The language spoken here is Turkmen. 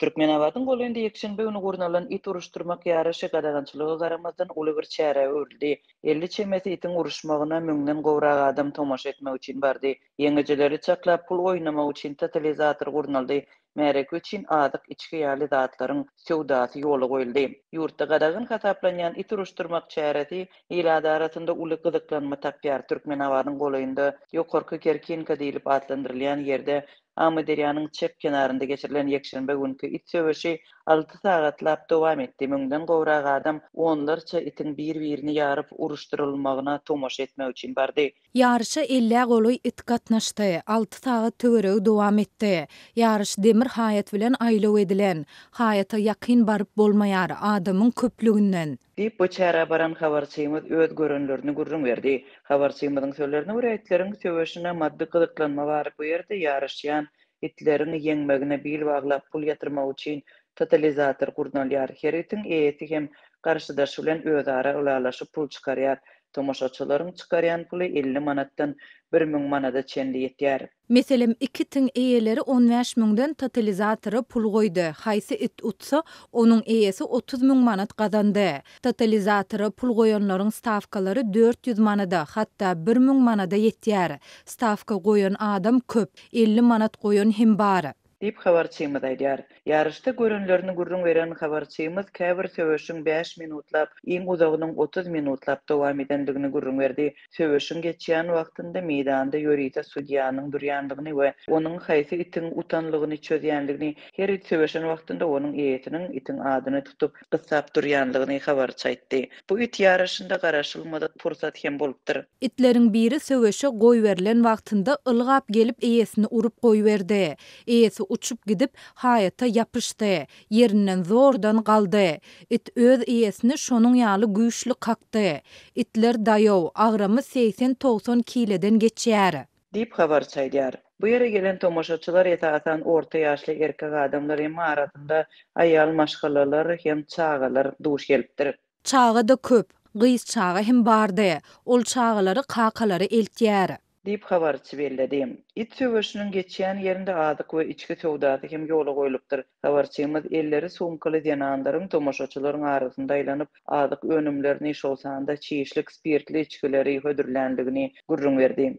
Türkmenabadyň golaýynda ýekşenbe güni gurnalan it uruşdyrmak ýaryşy gadagançylyga garamazdan uly bir çärä öwrüldi. 50 çemesi itiň uruşmagyna müňden gowrak adam tomaşa etmek üçin bardy. Ýeňijileri çaklap pul oýnamak üçin totalizator gurnaldy. Märeke üçin azyk, içgi ýaly zatlaryň söwdasy ýola goýuldy. Ýurtda gadagan hasaplanýan it uruşdyrmak çäresi ilat arasynda uly gyzyklanma tapýar. Türkmenabadyň golaýynda Ýokarky Kerkinka diýlip atlandyrylýan ýerde Amyderýanyň çep kenarynda geçirilen ýekşenbe günki it söweşi alty sagatlap dowam etdi. Müňden gowrak adam onlarça itiň bir-birini ýaryp uruşdyrylmagyna tomaşa etmek üçin bardy. Ýaryşa ellä golaý it gatnaşdy. Alty sagat töweregi dowam etdi. Ýaryş demir haýat bilen aýlaw edilen. Haýata ýakyn baryp bolmaýar, adamyň köplüginden. Diýip, bu çärä baran habarçymyz öz görenlerini gürrüň berdi. Habarçymyzyň sözlerine görä, itleriň söweşine maddy gyzyklanma bar, bu ýerde ýaryşýan itleriň ýeňmegine bil baglap pul ýatyrmak üçin totalizator gurnalýar. Her itiň eýesi hem garşydaşy bilen özara ylalaşyp pul çykarýar. Tomaşaçylaryň çykarýan puly 50 manatdan 1000 manada çenli ýetýär. Meselem, iki itiň eýeleri on bäş müňden totalizatora pul goýdy, haýsy it utsa, onuň eýesi 30 müň manat gazandy. Totalizatora pul goýanlaryň stawkalary 400 manada, hatda bir müň manada ýetýär. Stawka goýan adam köp, 50 manat goýan hem bar. Diýip, habarçymyz aýdýar. Ýaryşda görenlerini gürrüň beren habarçymyz käbir söweşiň bäş minutlap, iň uzagynyň 30 minutlap dowam edendigini gürrüň berdi. Söweşiň geçýän wagtynda meýdanda ýörite sudýanyň durýandygyny we onuň haýsy itiň utanlygyny çözýändigini, her it söweşen wagtynda onuň eýesiniň itiň adyny tutup, gyssap durýandygyny habarçy aýtdy. Bu it ýaryşynda garaşylmadyk pursat hem bolupdyr. Itleriň biri söweşe goýberilen wagtynda ylgap gelip eýesini urup goýberdi. Eýesi uçup gidip, haýata ýapyşdy. Ýerinden zordan galdy. It öz eýesini şonuň ýaly güýçli kakdy. Itler daýaw, agramy segsen-togsan kileden geçýär. Diýip, habarçy aýdýar. Bu ýere gelen tomaşaçylar esasan orta ýaşly erkek adamlar, emma arasynda aýal maşgalalar hem çagalar duş gelipdir. Çaga-da köp, gyz çaga hem bardy. Ol çagalary kakalary eltýär. Diýip, habarçy belledi. It söweşiniň geçýän ýerinde azyk we içgi söwdasy hem ýola goýlupdyr. Habarçymyz elleri sumkaly zenanlaryň tomaşaçylaryň arasynda aýlanyp, azyk önümlerini, şol sanda çişlik spirtli içgileri hödürländigini gürrüň berdi.